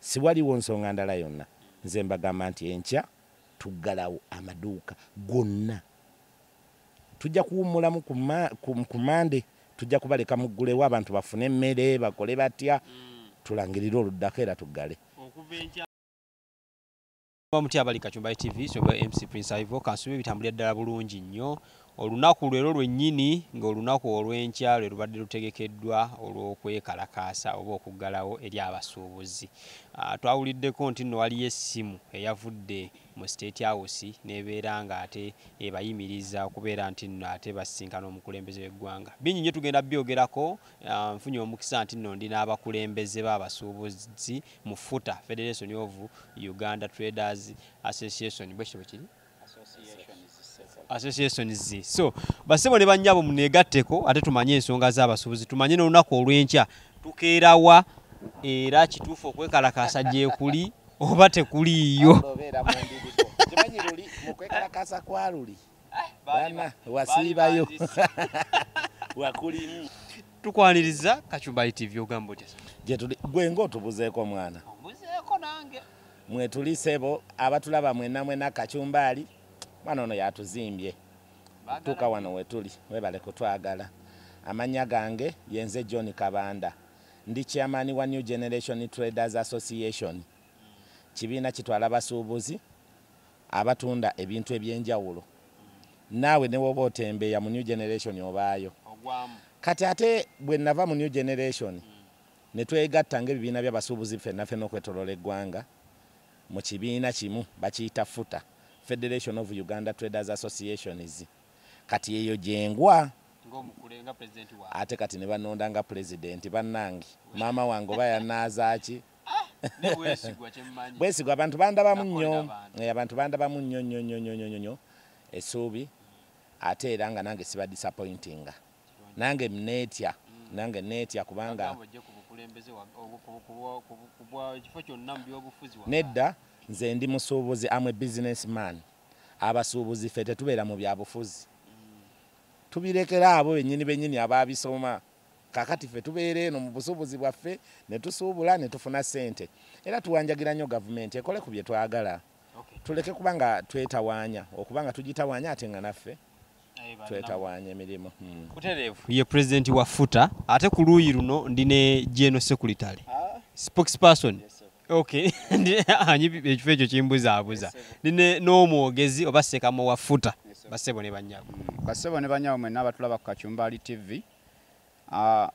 Siwaliwo nsonga ndala yonna. Nze mbagamba nti enkya tuggalawo amaduuka gonna, tujja kuwummulamu ku Mande, tujja kubaleka muggulewo, abantu bafune emmere, bakole batya, tulangirire oluddako era tuggale. Mutya abali Kachumbali TV, soba MC Prince Ivo, kansube bitambulira ddala bulungi nnyo. Olunaku lwero lwennyini ng'olunaku olw'enkya lwe lubadde lutegekeddwa olw'okwekalakaasa oba okuggalawo eri abasuubuzi. Twawuliddeko nti nno waliyo essimu eyavudde mu State House n'ebeera ng'ate ebayimiriza okubeera nti nno ate basisinkana omukulembeze w'eggwanga. Bingi nnyo tugenda byogerako. Nfunye omukisa nti nno ndi n'abakulembeze b'abasuubuzi mu FUTA, Federation of Uganda Traders Association, bwe kityo bwe kiri? Associations. So basebo ne bannyabo, muneegatteko ate tumanye ensonga z'abasuubuzi, tumanye n'olunaku olw'enkya tukeerawa, era kituufu okwekalakaasa gyekuli oba tekuliiyo. Obeera mu ndiriko, kimanyi luli mu kwekalakaasa kwa luli bana wasiibayo wakulimu. Tukwaniriza Kachumbali TV, ogamba otya? Gyetuli, gwe ng'otubuzeeko mwana. Ombuzeeko nange. Mwetuli sebo, abatulaba mwena mwena, Kacumbaali mwana ono yatuzimbye tuuka wano wetuli, webale kutwagala. Amannya gange yenze John Kabanda, ndi chairman wa New Generation Traders Association. Kibiina kitwala basuubuzi abatunda ebintu ebyenjawulo. Naawe ne woba otembeeya mu New Generation obaayo. Ogwamu. Kati ate bwe nava mu New Generation ne twegatta ng'ebibiina by'abasuubuzi ffenna ffenna okwetoloola eggwanga mu kibiina kimu, bakiyita FUTA, Federation of Uganda Traders Associations. Kati eyo gyengwa. Ng'omukulenga pulezidenti waabwe. Ate kati ne banonda nga pulezidenti. Bannange, maama wange oba yanaazaaki? Ne bwesigwa kyemmanyi. Bwesigwa, abantu bandabamu Akolera nnyo. abantu. Abantu bandabamu nnyo nnyo nnyo nnyo nnyo nnyo essuubi, ate era nga nange siba disappointinga, nange neetya, nange neetya kubanga Bagamba ojje ku bukulembeze ku ekifo kyonna mu byobufuzi Nedda, nze ndi musuubuzi, am a business man. Abasuubuzi ffe tetubeera mu byabufuzi, tubirekera abo bennyini bennyini ababisoma. Kakati ffe tubeera eno mu busuubuzi bwaffe ne tusuubula ne tufuna ssente, era tuwanjagira nnyo gavumenti ekole ku bye twagala. Tuleke kubanga twetawaanya, okuba nga tugitawaanya ate nga naffe twetawaanya emirimu. Butereevu ye pulezidenti wa FUTA. Ate ku luuyi luno ndi ne general secretary, spokesperson. Okay, anyi ekifo ekyo kimbuzaabuza. Ndi n'omwogezi oba ssekamo wa FUTA. Bassebo ne bannyabo. Bassebo ne bannyabo mwenna abatulaba ku Kacumbaali TV,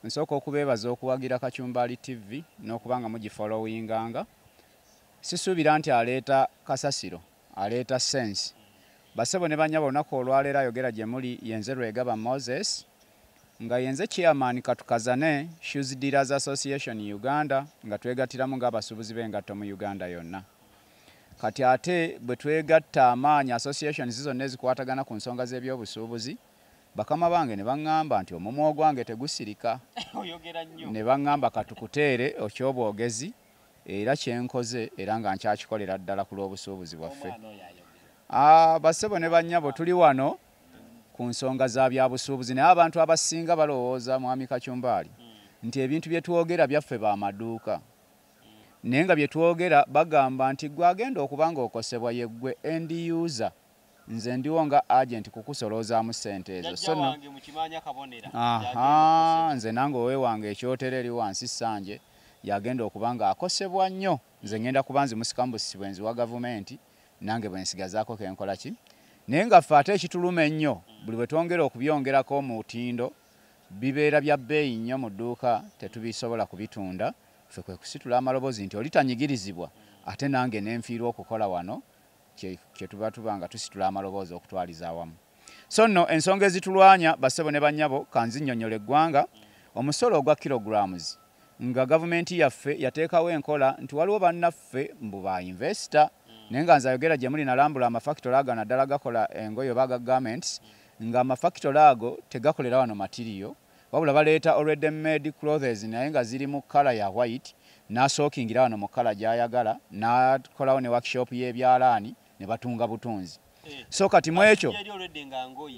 nsooka okubeebaza okuwagira Kacumbaali TV n'okuba nga mugifollowinganga. Sisuubira nti aleeta kasasiro, aleeta sense. Bassebo ne bannyabo, olunaku olwaleero ayogera gye muli yenze Lwegaba Moses, nga yenze chairman Katukazane Shoes Dealers Association Uganda, nga twegattiramu ng'abasuubuzi b'engatto mu Uganda yonna. Kati ate bwe twegatta amaanyi, associations zonna ezikwatagana ku nsonga z'ebyobusuubuzi, bakama bange ne baŋŋamba nti omumwa ogwange tegusirika. Oyogera nnyo. Ne baŋŋamba katukuteere okyobwogezi, era kyenkoze era nga nkyakikolera ddala ku lw'obusuubuzi bwaffe. Bassebo ne bannyabo, tuli wano ku nsonga za byabusuubuzi, naye abantu abasinga balowooza, mwami Kacumbaali, nti ebintu bye twogera byaffe bamaduuka, naye nga bye twogera bagamba nti gwe agenda okuba ng'okosebwa yeggwe end user, nze ndiwo nga agent kukusoloozaamu ssente ezo. So Jjajja no wange mukimanya kabonera. Aha, nze nange owewange ekyotero eri wansi ssanje yagenda okuba nga akosebwa nnyo. Nze ngenda kuba nzimusikamu busisi bwe nziwa gavumenti, nange bwe nsigazaako kenkola ki. Naye nga ffe ate ekituluma ennyo, buli bwe twongera okubyongerako omutindo, bibeera bya bbeeyi nnyo mu dduuka, tetubisobola kubitunda. Ffe kwe kusitula amaloboozi nti oli tanyigirizibwa ate nange nenfiirwa okukola wano, kye tuba tuba nga tusitula amaloboozi okutwaliza awamu. So nno ensonga ezitulwanya, bassebo ne bannyabo, kanzinnyonnyola eggwanga. Omusolo ogwa kilograms, nga gavumenti yaffe yateekawo enkola nti waliwo bannaffe mbu ba investor, naye nga nze ayogera gye muli nalambula amafactory ago, naddala gakola engoye oba aga garments, nga amafactory ago tegakolera wano material, wabula baleeta already made clothes, naye nga ziri mu color ya white, n'asookingira wano mu color gy'ayagala, n'akolawo ne workshop y'ebyalaani ne batunga butunzi. So kati mu ekyo,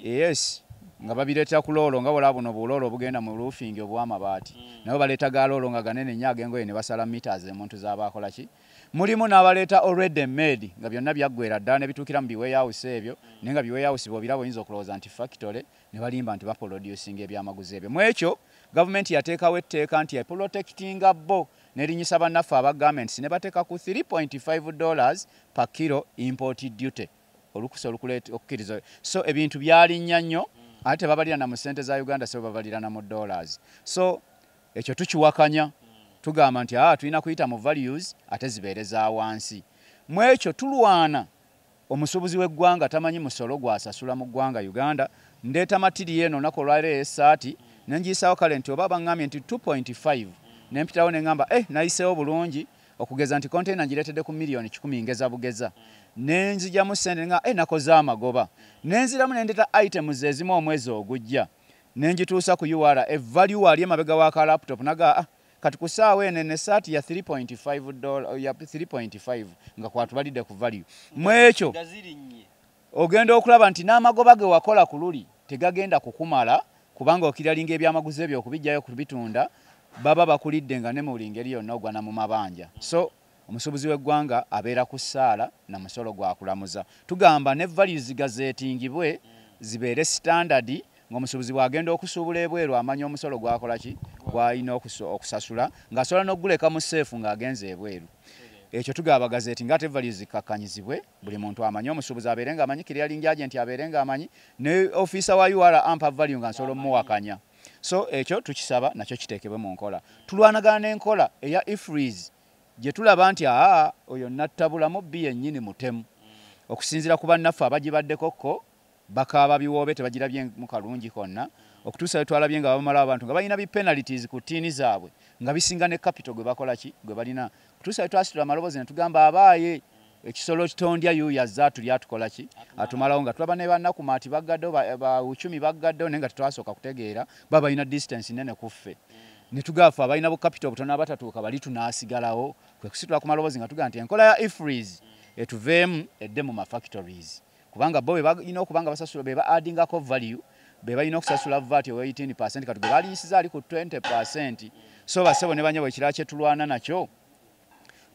yes, Nga babireeta ku loolo, nga bolaba buno buloolo obugenda mu roofing obw'amabaati, nabo baleeta ga loolo nga ganene nnyo ag'engoye ne basala meters emuntu z'aba akola ki. Mulimu n'abaleeta already made nga byonna byaggwera ddala ne bituukira mu biwarehouse ebyo, naye nga biwarehouse bw'obiraba oyinza okulowooza nti factory, ne balimba nti baproducinga ebyamaguzi ebyo. Mu ekyo gavumenti yateekawo etteeka nti eprotectinga bo, n'erinyisa bannaffe aba garments ne bateeka ku $3.5 per kilo import duty, olukusa olukuleeta okukkiriza. So ebintu byalinnya nnyo, ate tebabalira na mu ssente za Uganda, so babalira na mu dollars. So ekyo tukiwakanya, tugamba nti tulina kuyita mu values ate zibeere za wansi. Mu ekyo tulwana omusuubuzi w'eggwanga tamanyi musolo gw'asasula mu ggwanga Uganda. Ndeeta material eno olunaku olwaleero essaati ne ngiyisawo kale nti oba baŋŋambye nti 2.5, ne mpitawo ne ŋŋamba nayiseewo bulungi, okugeza nti container ngireetedde ku 100,000,000 ngeza bugeza, ne nzijamu ssente nga nakoze amagoba, ne nziramu ne ndeeta items ezimu omwezi ogujja ne ngituusa ku URA, value ali emabega wa ka laptop naga kati ku ssaawa eno essaati ya $3.5, ya 3.5 nga kwatubalidde ku value. Mu ekyo ogenda okulaba nti n'amagoba ge wakola ku luli tegagenda kukumala, kubanga okiralinga ebyamaguzi ebyo okubijjayo kubitunda baba bakulidde nga ne mu buli ngeri yonna ogwa na mu mabanja. So omusuubuzi w'eggwanga abeera ku ssaala na musolo gwakulamuza. Tugamba ne values gazeetingibwe zibeere standard, ng'omusuubuzi bw'agenda okusuubula ebweru amanya omusolo gwakola ki gw'alina okusasula, ng'asobola n'okuguleka mu seefu ng'agenze ebweru. Ekyo tugaba gazeti ng'ate values zikkakkanyizibwe, buli muntu amanye, omusuubuzi abeere ng'amanyi, clearing agent abeere ng'amanyi, ne officer wa URA ampa value nga nsobola omuwakanya. So ekyo tukisaba nakyo kiteekebwe mu nkola. Tulwanagana n'enkola eya EFRIS gye tulaba nti oyo nattabulamu bbi yennyini mutemu. Okusinziira ku bannaffe abagibaddeko ko bakaaba biwoobe tebagirabye mu kalungi konna, okutuusa lwe twalabye nga bamalawo abantu nga balina bi penalties ku ttiini zaabwe nga bisinga ne capital gwe bakola ki gwe balina. Okutuusa lwe twasitula amaloboozi ne tugamba abaaye ekisolo kitondya yuuya azze atulya atukola ki atumalawo, nga tulaba ne bannakumaati baggaddewo, ba uchumi baggaddewo, naye nga tetwasooka kutegeera baba balina distance nnene ku ffe. Ne tugamba abalina bu capital obutono abatatuuka bali tunaasigalawo, kwe kusitula ku maloboozi nga tugamba nti enkola ya EFRIS etuveemu edde mu ma factories, kubanga bo be balina okuba nga basasula, be ba addingako value, be balina okusasula VAT owa 18%, kati gwe baliyisiza ali ku 20%. So bassebo ne bannyabo, ekirala kye tulwana nakyo,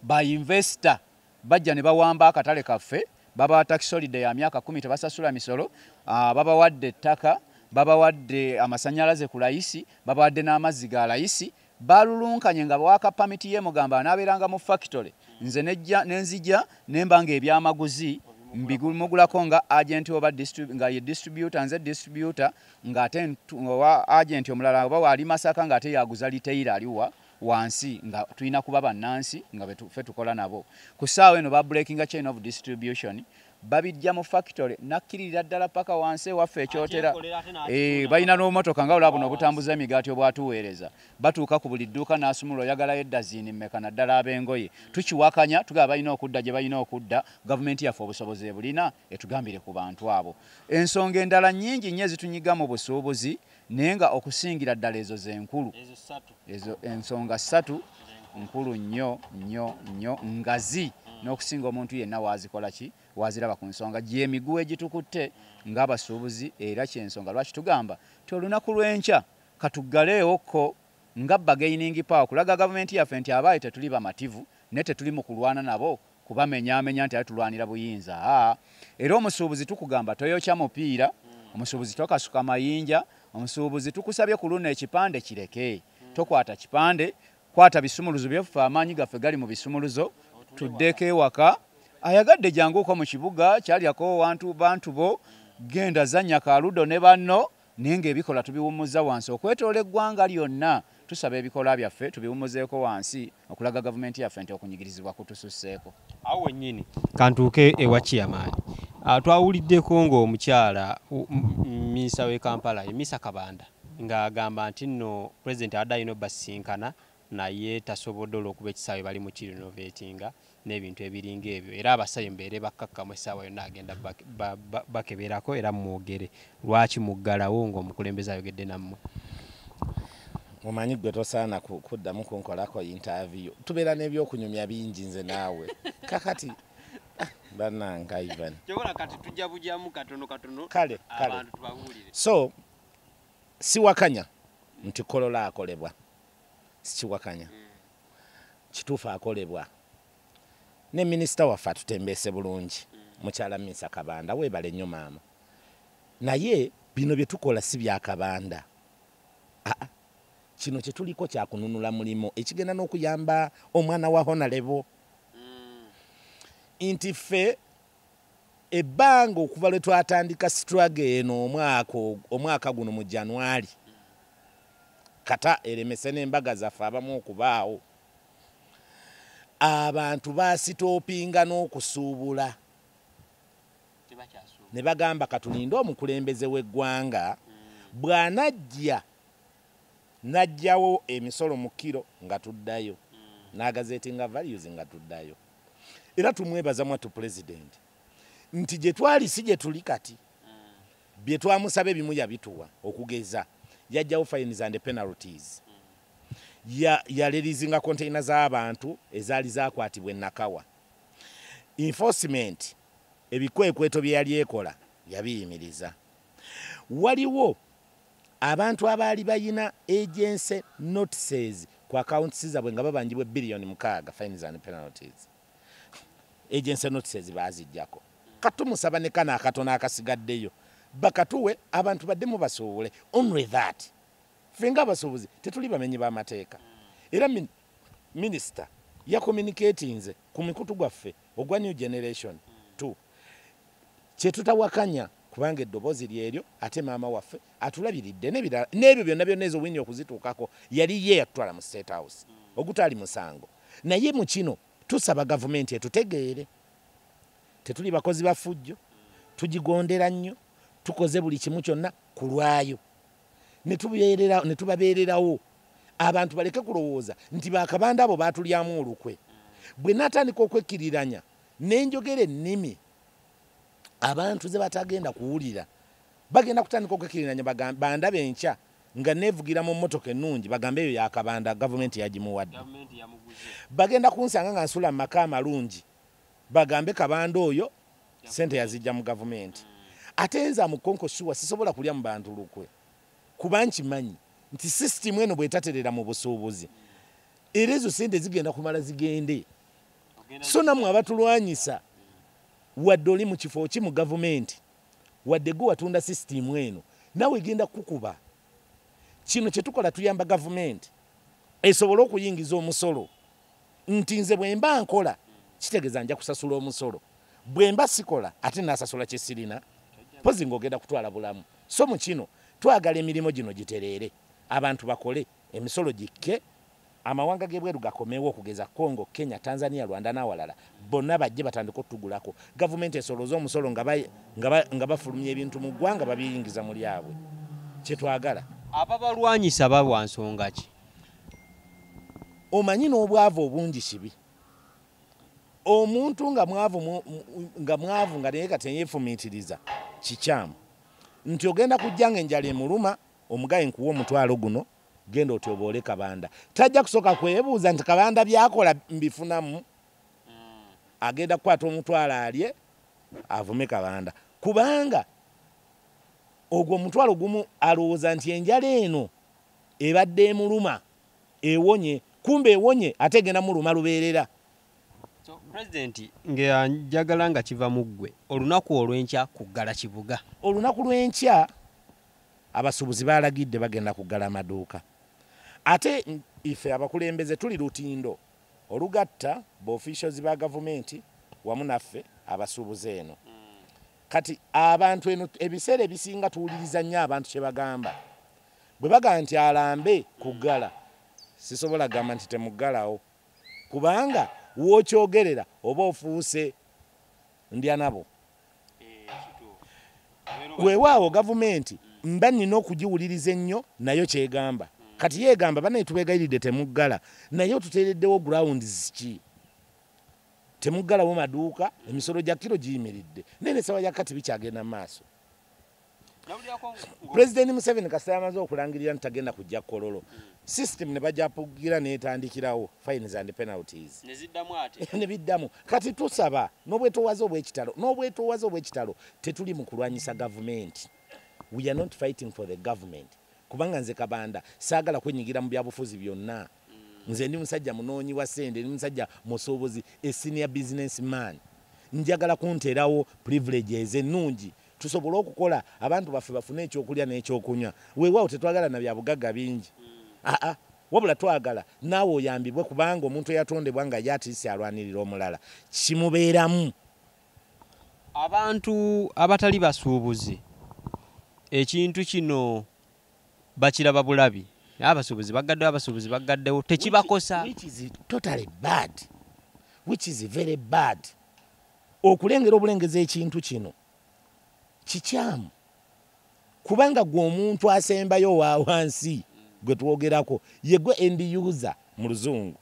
ba investor bajja ne bawamba akatale kaffe, babawa tax holiday ya myaka 10 tebasasula misolo, babawadde ettaka, babawadde amasannyalaze ku layisi, babawadde n'amazzi ga layisi, balulunkanye nga bawaka pamiti ye mugamba anaabeeranga mu factory, nze nenzija ne mba nga ebyamaguzi mbigumugulako nga agent oba nga ye distributor, nze distributor, ng'ate owa agent omulala oba waali Masaka ng'ate yaguza retailer aliwa wansi, nga tulina kuba bannansi nga ffe tukola nabo. Ku ssaawa eno ba breakinga chain of distribution, babijja mu factory nakkiririra ddala paka wansi ewaffe ekyotera. Balina n'obumotoka nga olaba buno obutambuza emigaati obwatuweereza, batuuka ku buli dduuka n'asumula oyagalayo eddaziini mmeka, naddala ab'engoye. Tukiwakanya, tugamba balina okudda gye balina okudda, gavumenti yaffe obusobozi ebulina etugambire ku bantu abo. Ensonga endala nnyingi nnyo ezitunyiga mu busuubuzi, naye nga okusingira ddala ezo z'enkulu. Ezo ensonga ssatu nkulu nnyo nnyo nnyo, ngazi n'okusinga omuntu yenna waazikola ki waaziraba ku nsonga gy'emiguwa egitukutte ng'abasuubuzi. Era ky'ensonga lwaki tugamba nti olunaku lw'enkya katuggaleewokko nga bargaining power, kulaga gavumenti yaffe nti abaayi tetuli bamativu, naye tetuli mu kulwana nabo kubamenyaamenya nti ate tulwanira buyinza. Era omusuubuzi tukugamba toyokya mupiira, omusuubuzi tokasuka mayinja, omusuubuzi tukusabye ku luno ekipande kireke, tokwata kipande, kwata bisumuluzo byaffe, amaanyi gaffe gali mu bisumuluzo, tuddeko ewaka. Ayagadde janguko mu kibuga kyalyako wantu bantu bo, genda zannya kaludo ne banno, naye ng'ebikola tubiwummuza wansi okwetoola eggwanga lyonna. Tusaba ebikola byaffe tubiwummuzeeko wansi okulaga gavumenti yaffe nti okunyigirizibwa kutususseeko. Awo wennyini kantuuke ewa chairman. Twawuliddeko ng'omukyala minisita w'e Kampala Emisa Kabanda ng'agamba nti nno pulezidenti abadde alina obbasisinkana naye tasobodde olw'okuba ekisaawe bali mu kirinovatinga n'ebintu ebiringa ebyo, era abasabye mubeere bakkakkamu essaawa yonna agenda bakeberako era mwogere. Lwaki muggalawo ng'omukulembeze ayogedde nammwe? Omanyi gwe tosaana kuddamu kunkolako interview, tubeera n'ebyokunyumya bingi nze naawe kakati bannange Ivan. Kyobola kati tujja bujamu katono katono Kale, kale. abantu tubabuulire. So Siwakanya nti Kololo akolebwa, sikiwakanya, kituufu akolebwa. Ne minisita waffe atutembeese bulungi, mukyala Minsa Kabanda, weebale nnyo maama. Naye bino bye tukola si bya Kabanda. Aa, kino kye tuliko kyakununula mulimu ekigenda n'okuyamba omwana wa Honorable, nti ffe ebbanga okuva lwe twatandika struggle eno omwaka guno mu January, kata eremese n'embaga zaffe abamu okubaawo, abantu basitoopinga n'okusuubula ne bagamba katulinde omukulembeze w'eggwanga bw'anajja n'aggyawo emisolo mu kiro nga tuddayo, n'agazetinga values nga tuddayo. Era tumwebaza mwattu pulezidenti nti gye twali si gye tuli kati, bye twamusaba ebimu yabituwa. Okugeza yajjawo fines and penalties, yareleasinga container z'abantu ezaali zakwatibwa enakawa, enforcement ebikwekweto bye yali ekola yabiyimiriza. Waliwo abantu abaali bayina agency notices ku accounts zaabwe nga babanjibwa 6 billion fines and penalties, agency notices baaziggyako. Katumusaba ne kano akatono akasigaddeyo bakatuwe, abantu baddemu basuubule. Only that, ffe ng'abasuubuzi tetuli bamenyi b'amateeka. Era minisita yacommunicatinze ku mikutu gwaffe ogwa New Generation 2 kyetutawakanya, kubanga eddoboozi lyeryo, ate maama waffe atulabiridde n'ebirala n'ebyo byonna byonna ezo wini okuzituukako yali ye yatutwala mu State House ogutaali musango. Naye mu kino tusaba gavumenti etutegeere, tetuli bakozi ba ffujjo, tugigondera nnyo, tukoze buli kimu kyonna ku lwayo ne tubabeererawo. Abantu baleke kulowooza nti bakabanda abo baatulyamu olukwe. Bwe naatandika okwekkiriranya nenjogera ennimi abantu ze batagenda kuwulira, bagenda kutandika okwekkiriranya, bandabe enkya nga neevugira mu mmotoka ennungi, bagambe eyo yakabanda, gavumenti yagimuwadde. Bagenda kunsanga nga nsula mu maka amalungi, bagambe kabanda oyo sente yazijja mu gavumenti. Ate nze amukonko sure sisobola kulya mu bantu lukwe, kuba nkimanyi nti sisitimu eno bwetaterera mu busuubuzi, era ezo sente zigenda kumala zigende. So nammwe abatulwanyisa, wadde oli mu kifo ki mu gavumenti, wadde gwe watunda sisitimu eno, nawe genda kukuba. Kino kyetukola tuyamba gavumenti esobole okuyingiza omusolo, nti nze bwe mba nkola kitegeeza nja kusasula omusolo, bwe mba sikola ate nasasula kyesirina, pozi ng'ogenda kutwala bulamu. So mu kino twagala emirimu gino gitereere, abantu bakole, emisolo gikke, amawanga g'ebweru gakomewo, okugeza Congo, Kenya, Tanzania, Rwanda n'awalala, bonna bajje batandike otugulako. Gavumenti esoloze omusolo nga bafulumya ebintu mu ggwanga babiyingiza mu lyabwe, kyetwagala. Ababalwanyisa bawa nsonga ki? Omanyi n'obwavu obungi kibi. Omuntu nga mwavu nga mwavu nga naye kati yeefumiitiriza kikyamu nti ogenda kujja nga enjala emuluma, omugaye nkuwa omutwalo guno, genda otyoboole Kabanda. Tajja kusooka kwebuuza nti Kabanda byakola mbifunamu. Agenda kukwata omutwalo alye avume Kabanda, kubanga ogwo omutwalo gumu alowooza nti enjala eno ebadde emuluma ewonye, kumbe ewonye ate egenda muluma lubeerera. So pulezidenti, nga njagala nga kiva mu ggwe, olunaku olw'enkya kuggala kibuga? Olunaku lw'enkya abasuubuzi balagidde bagenda kuggala amaduuka. Ate ife abakulembeze tuli lutindo olugatta baofficials ba gavumenti wamu naffe abasuubuzi eno. Kati abantu eno ebiseera ebisinga tuwuliriza nnyo abantu kye bagamba. Bwe bagamba nti alambe kuggala, sisobola gamba nti temuggalawo, kubanga wookyogerera oba ofuuse ndya nabo. Weewaawo gavumenti mba nina okugiwuliriza ennyo nayo kyegamba. Kati yeegamba banaye tubeegayiridde temuggala, naye otuteereddewo grounds ki? Temuggalawo maduuka, emisolo gya kiro giyimiridde, naye nesawa ya kati bikyagenda mu maaso. Pulezidenti Museveni kasita yamaze okulangirira nti tagenda kujja Kololo, system ne bajapugira netandikirawo fines and penalties ne biddamu. Kati tusaba n'obwetoowaze obw'ekitalo, n'obwetoowaze obw'ekitalo, tetuli mu kulwanyisa gavumenti. We are not fighting for the government, Kubanga nze Kabanda saagala kwenyigira mu byabufuzi byonna. Nze ndi musajja munoonyi wa ssente, ndi musajja musuubuzi, a senior business man. Njagala kunteerawo privileges ennungi tusobole okukola, abantu baffe bafune ekyokulya n'ekyokunywa. Weewaawo tetwagala na byabugagga bingi, aa, wabula twagala naawe oyambibwe, kubanga omuntu eyatondebwa nga ye atiisi alwanirira omulala kimubeeramu. Abantu abatali basuubuzi ekintu kino bakiraba bulabi. Abasuubuzi baggaddewo, abasuubuzi baggaddewo, tekibakosa. Which is totally bad, which is very bad. Okulengera obulengeza ekintu kino kikyamu, kubanga gwe omuntu asembayo wa wansi gwe twogerako ye gwe end user mu luzungu.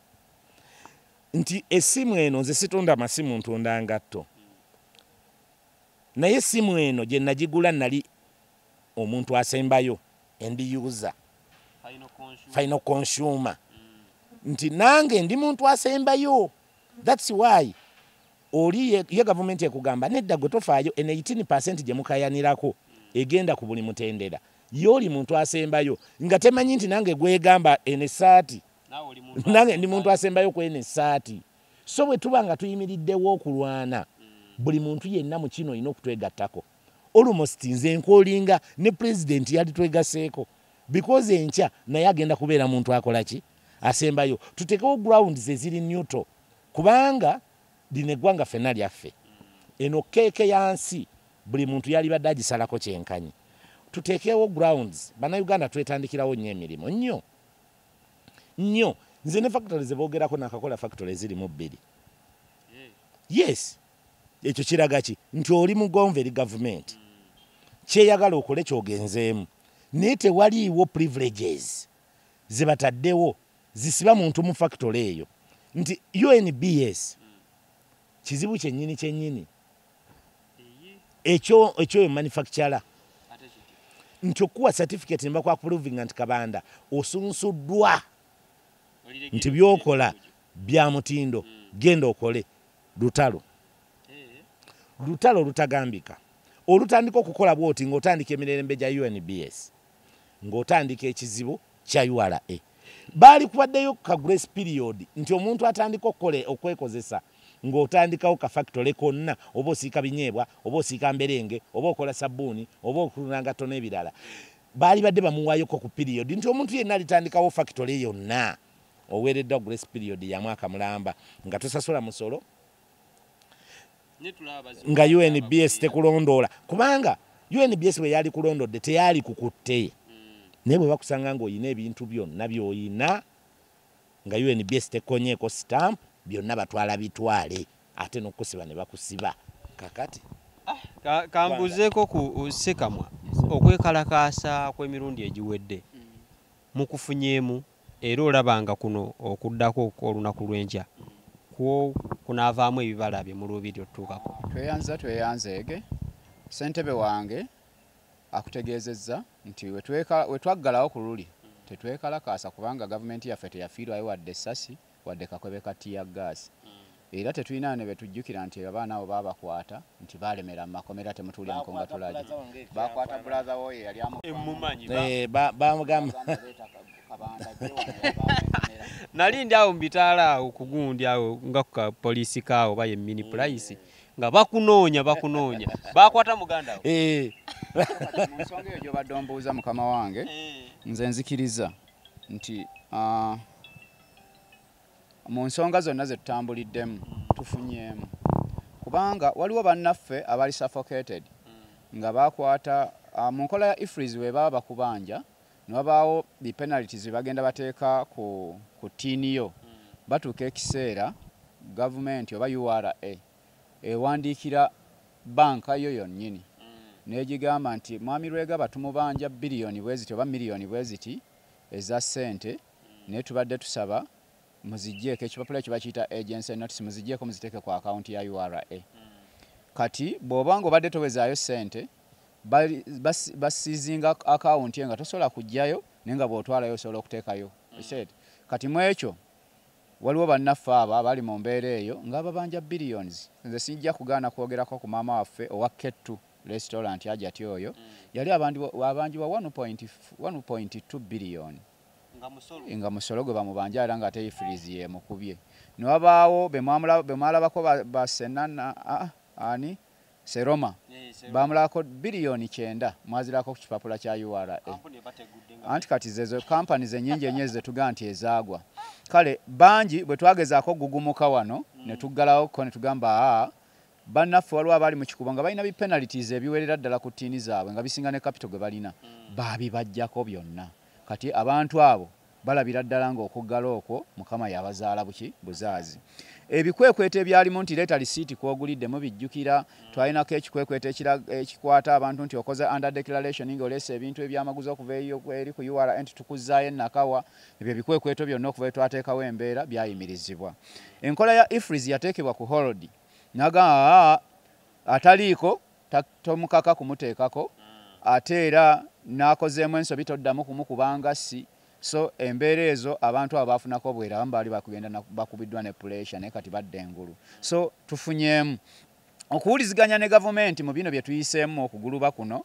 Nti essimu eno, nze situnda masimu, ntunda ngatto, naye essimu eno gye nagigula nali omuntu asembayo, end user, final consumer. Nti nange ndi muntu asembayo. That's why oli ye gavumenti ekugamba nedda, gwe tofaayo, eno 18% gye mukayanirako egenda ku buli mutendera, ye oli muntu asembayo nga temanyi nti nange gwegamba eno essaati, nange ndi muntu asembayo ku eno essaati. So bwe tuba nga tuyimiriddewo okulwana, buli muntu yenna mu kino olina okutwegattako. Almost nze nkolinga ne pulezidenti yali twegaseeko, because enkya naye agenda kubeera muntu akola ki, asembayo. Tutekewo grounds eziri neutral, kubanga lino eggwanga ffenna lyaffe. Eno keeke ya nsi, buli muntu yalibadde agisalako kyenkanyi. Tuteekewo grounds. Bannayuganda twetandikirawo nnyo emirimu, nnyo nnyo. Nze ne factory zeboogerako, nakakola factory ezirimu bbiri. Yes, ekyo kiraga ki? Nti oli mugonvu eri gavumenti, kyeyagala okole kyogenzeemu, naye tewaliiwo privileges zebataddewo zisiba muntu mu factory eyo. Nti UNBS kizibu kyennyini kyennyini ekyo ekyoyo manufacturer, nti okuwa certificate ne bakwaprovinga nti Kabanda osunsuddwa nti byokola bya mutindo, genda okole. Lutalo, lutalo olutagambika. Olutandika okukola bwoti ng'otandika emirembe gya UNBS, ng'otandika ekizibu kya URA. Baali kubaddeyo ka grace period nti omuntu atandika okukola okwekozesa ng'otandikawo ka factory konna, oba osiika binyeebwa, oba osiika mberenge, oba okola sabbuuni, oba okuluna ngatto n'ebirala, baali badde bamuwaayoko ku period nti omuntu yenna alitandikawo factory yonna oweereddwa grace period ya mwaka mulamba nga tosasula musolo, nga UNBS tekulondoola, kubanga UNBS bwe yali kulondodde teyali kukutte. Naye bwe bakusanga ng'olina ebintu byonna by'olina nga UNBS tekonyeeko stamp, byonna batwala bitwale, ate n'okusiba ne bakusiba. Kakati Kambuzeeko ku Sekamwa, okwekalakaasa kw'emirundi egiwedde mukufunyeemu, era olaba nga kuno okuddako olunaku lw'enkya kwo kunaavaamu ebibala bye muluubirira otutuukako? Tweyanza, tweyanzeege. Ssentebe wange akutegeezezza nti wetwaggalawo ku luli tetwekalakaasa, kubanga gavumenti yaffe teyafiirwayo wadde essasi wadde kakwebe ka tear gas, era tetulina ne betujjukira nti abaana abo baabakwata nti baalemera mu makomera. Temutuulya nkonga tulagi bakwata brother woyo yali Emumanyi. Bamugamba Nali ndi awo mu bitaala awo ku gundi awo nga ku kapoliisi kaawo oba ye mini price, nga bakunoonya, bakunoonya, bakwata muganda wo. Mu nsonga eyo gy'obadde ombuuza, mukama wange, nze nzikiriza nti mu nsonga zonna ze tutambuliddemu tufunyeemu, kubanga waliwo bannaffe abali suffocated nga bakwata mu nkola ya EFRIS. Bwe baba bakubanja ne wabaawo the penalties ze bagenda bateeka ku TIN yo, batuuka ekiseera gavumenti oba URA ewandiikira banka yo yonnyini n'egigamba nti mwami Lwegaba tumubanja biliyoni bwe ziti oba miliyoni bwe ziti eza ssente, naye tubadde tusaba muziggyeko ekipapula ekyo bakiyita agency notice, muziggyeko muziteeke ku akawunti ya URA. Kati bw'oba nga obadde towezaayo ssente, basiizinga akawunti eyo nga tosobola kuggyayo, naye nga bw'otwalayo osobola okuteekayo. Okitegeera? Kati mu ekyo waliwo bannaffe abo abali mu mbeera eyo nga babanja billions. Nze sijja kugaana kwogerako ku maama waffe owa K2. restaurant Hajati oyo yali abanjibwa 1.2 billion nga musolo gwe bamubanja, era nga ate EFRIS yemukubye. Newabaawo bemwalabako basenana ani Seroma, bamulako 9 billion, mwazirako ku kipapula kya URA. Anti kati zezo kampani zenyingi ennyo zetugaa nti ezaagwa. Kale bangi bwe twagezaako okugugumuka wano ne tuggalawoko ne tugamba, aa, bannaffe waliwo abaali mu kikubo nga balina bipenalties ebiwerera ddala ku ttiini zaabwe nga bisinga ne capital gwe balina, baabibajjako byonna. Kati abantu abo balabira ddala ng'okuggala okwo Mukama yabazaala buki buzaazi. Ebikwekweto ebyalimu nti leeta lisiiti kwogulidde mubijjukira. Twalinako ekikwekweto ekikwata abantu nti okoze under declaration ng'oleese ebintu ebyamaguzi okuva eri ku URA nti tukuzzaayo enakawa. Ebyo ebikwekweto byonna okuva twateekawo embeera byayimirizibwa. Enkola ya EFRIS yateekebwa ku hold, nagamba ataliiko tomukaka kumuteekako, ate era n'akozeemu ensobi toddamu kumukubanga si. So embeera ezo abantu abo bafunako obwera, abamu baali bakugenda bakubiddwa ne pressure, naye kati badda engulu. So tufunyeemu okuwuliziganya ne gavumenti mu bino bye tuyiseemu okuguluba kuno.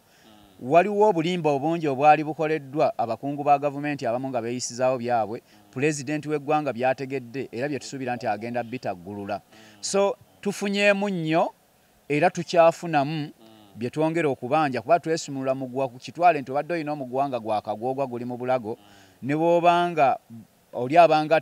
Waliwo obulimba obungi obwali bukoleddwa abakungu ba gavumenti abamu nga beeyisizaawo byabwe. Pulezidenti w'eggwanga byategedde era bye tusuubira nti agenda bitaggulula. So tufunyeemu nnyo era tukyafunamu bye twongera okubanja, kuba twesumulula muguwa ku kitwale nti obadde olina omuguwa nga gwakagwogwa guli mu bulago, ne bw'obanga oli abanga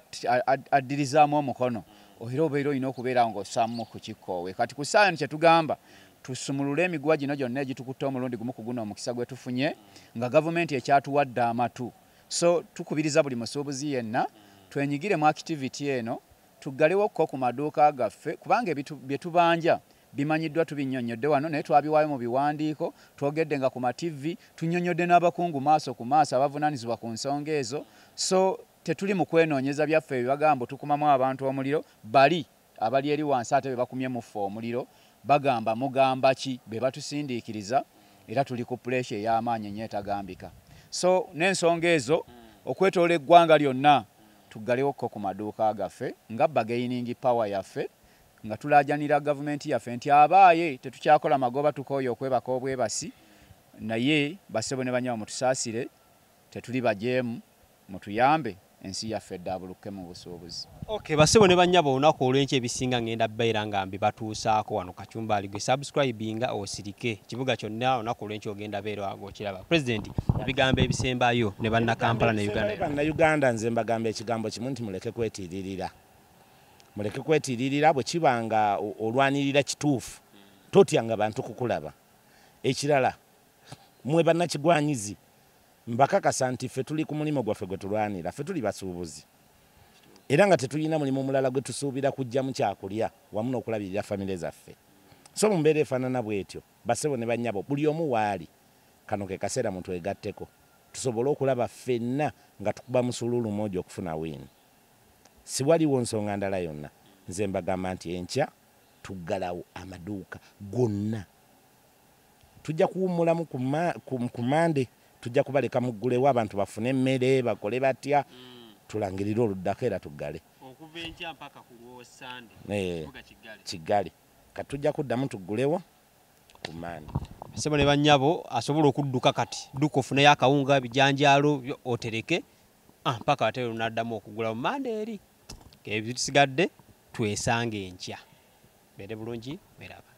addirizaamu omukono, era obeera olina okubeera ng'ossaamu ku kikkoowe. Kati ku ssaawa eno kye tugamba, tusumulule emiguwa gino gyonna egitukutte omulundi gumu ku guno omukisa gwe tufunye nga gavumenti ekyatuwadde amatu. So tukubiriza buli musuubuzi yenna twenyigire mu activity eno, tuggalewokko ku maduuka gaffe, kubanga bye tubanja bimanyiddwa, tubinnyonnyodde wano, naye twabiwaayo mu biwandiiko, twogedde nga ku mativi, tunnyonnyodde n'abakungu maaso ku maaso abavunaanyizibwa ku nsonga ezo. So tetuli mu kwenoonyeza byaffe ebibagamba tukumamu abantu omuliro. Bali abali eri wansi ate be bakumye muffe omuliro bagamba mugamba ki, be batusindiikiriza, era tuli ku pressure ey'amaanyi ennyo etagambika. So n'ensonga ezo okwetoola eggwanga lyonna, tuggalewokko ku maduuka gaffe nga bargaining power yaffe, nga tulaajanira gavumenti yaffe nti abaaye tetukyakola magoba, tukooye okwebaka obwebasi, naye bassebo ne bannyabo mutusaasire, tetuli bajeemu, mutuyambe ensi yaffe eddaabulukke mu busuubuzi. Okay, bassebo ne bannyabo, olunaku olw'enkya ebisinga ngenda bbeera nga mbibatuusaako wano Kachumbali. Gwe subscribinga osirike, kibuga kyonna olunaku olw'enkya ogenda beera ng'okiraba. President, ebigambo ebisembayo ne bannakampala ne Uganda. Bannayuganda, nze mbagamba ekigambo kimu nti muleke kwetiiririra, muleke kwetiiririra. Bwe kiba nga olwanirira kituufu, totyanga bantu kukulaba. Ekirala, mwe bannakigwanyizi, mbakakasa nti ffe tuli ku mulimu gwaffe gwe tulwanira. Ffe tuli basuubuzi era nga tetulina mulimu mulala gwe tusuubira kujjamu kyakulya wamu n'okulabirira famire zaffe. So mu mbeera efaanana bwetyo, bassebo ne bannyabo, buli omu waali, kano ke kaseera mutwegatteko tusobole okulaba ffenna nga tukuba musululu moja okufuna win. Siwaliwo nsonga ndala yonna. Nze mbagamba nti enkya tuggalawo amaduuka gonna, tujja kuwummulamu ku Mande, tujja kubaleka muggulewo abantu bafune emmere bakole batya, tulangirire oluddako era tuggale. Okuva enkya mpaka ku lwosande? Eh, kiggale. Kati tujja kuddamu tuggulewo ku Mande. Ssebo ne bannyabo, asobola okudduka kati dduka ofuneyo akawunga, bijanjaalo otereke mpaka ate lunaddamu okugula mu Mande eri. Ebisigadde twesange enkya. Beere bulungi, mweraba.